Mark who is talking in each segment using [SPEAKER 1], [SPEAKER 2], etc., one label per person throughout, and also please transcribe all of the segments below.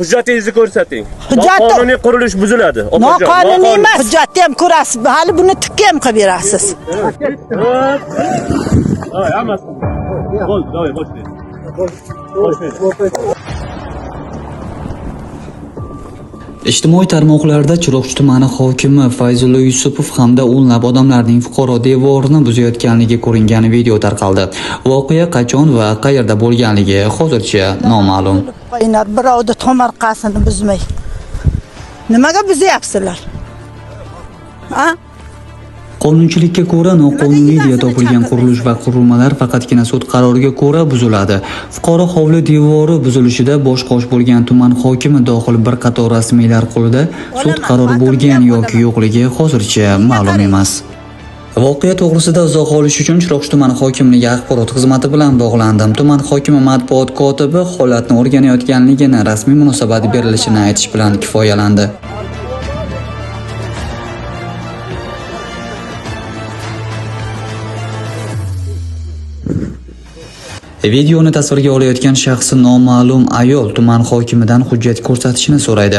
[SPEAKER 1] Hujjatingizni ko'rsating.
[SPEAKER 2] Hujjatni-
[SPEAKER 1] Noqonuniy qurilish buziladi. Opajon,
[SPEAKER 2] Noqonuniy emas. Hujjatni ham ko'rasiz. Hali buni tikka ham qilib berasiz.
[SPEAKER 1] Давай, hammasi. Bo'ldi, давай, boshlaylik. Boshlaylik.
[SPEAKER 3] Ijtimoiy tarmoqlarda Chiroqchi tumani hokimi Fayzulla Yusupov hamda o'nlab odamlarning fuqaro devorini buzayotganligi ko'ringan video tarqaldi. Voqea qachon va qayerda bo'lganligi hozircha noma'lum.
[SPEAKER 2] Qo'yinglar, birovni tomorqasini buzmay. Nimaga buzyapsizlar? A?
[SPEAKER 3] Qonunchilikka ko'ra noqonuniy deya topilgan qurilish va qurilmalar faqatgina sud qaroriga ko'ra buziladi. Fuqaro hovli devori buzilishida bosh-qosh bo'lgan tuman hokimi dohil bir qator rasmiylar qo'lida sud qarori bo'lgan yoki yo'qligi hozircha ma'lum emas. Voqea to'g'risida izoh olish uchun Chiroqchi tuman hokimligi axborot xizmati bilan bog'landim. Tuman hokimi matbuot kotibi holatni o'rganayotganligini, rasmiy munosabat berilishini aytish bilan kifoyalandi. Videoni tasvirga olayotgan shaxsi noma'lum ayol tuman hokimidan hujjat ko'rsatishini so'raydi.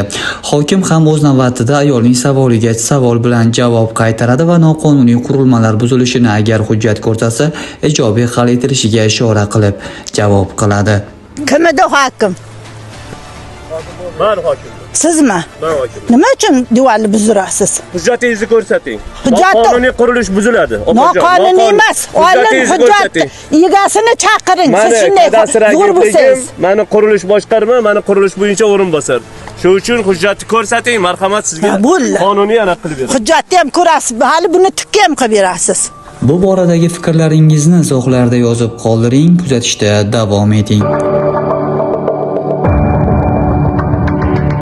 [SPEAKER 3] Hokim ham o'z navbatida ayolning savoliga savol bilan javob qaytaradi va noqonuniy qurilmalar buzilishini agar hujjat ko'rsatsa, ijobiy hal etilishiga ishora qilib javob qiladi.
[SPEAKER 2] Kim edi hokim?
[SPEAKER 1] Man hokim.
[SPEAKER 2] Sizmi?
[SPEAKER 1] Man hokim.
[SPEAKER 2] Nima uchun devorni buzdirasiz?
[SPEAKER 1] Hujjatingizni ko'rsating.
[SPEAKER 2] Hujjatni-
[SPEAKER 1] Noqonuniy qurilish buziladi. Opajon,
[SPEAKER 2] Noqonuniy emas. Olim
[SPEAKER 1] Hujjatingizni
[SPEAKER 2] hujjat
[SPEAKER 1] ko'rsating.
[SPEAKER 2] egasini chaqiring. Siz
[SPEAKER 1] Mani
[SPEAKER 2] shunday
[SPEAKER 1] kadastr
[SPEAKER 2] zo'r
[SPEAKER 1] agentligim,
[SPEAKER 2] bo'lsangiz.
[SPEAKER 1] mani qurilish boshqarma, mani qurilish bo'yicha o'rinbosar. Shu uchun hujjatni ko'rsating, marhamat sizga.
[SPEAKER 2] Ha, bo'ldi.
[SPEAKER 1] Qonuniy aniq qilib beradi.
[SPEAKER 2] Hujjatni ham ko'rasiz. Hali buni tikka ham qilib berasiz.
[SPEAKER 3] Bu boradagi fikrlaringizni izohlarda yozib qoldiring, kuzatishda davom eting.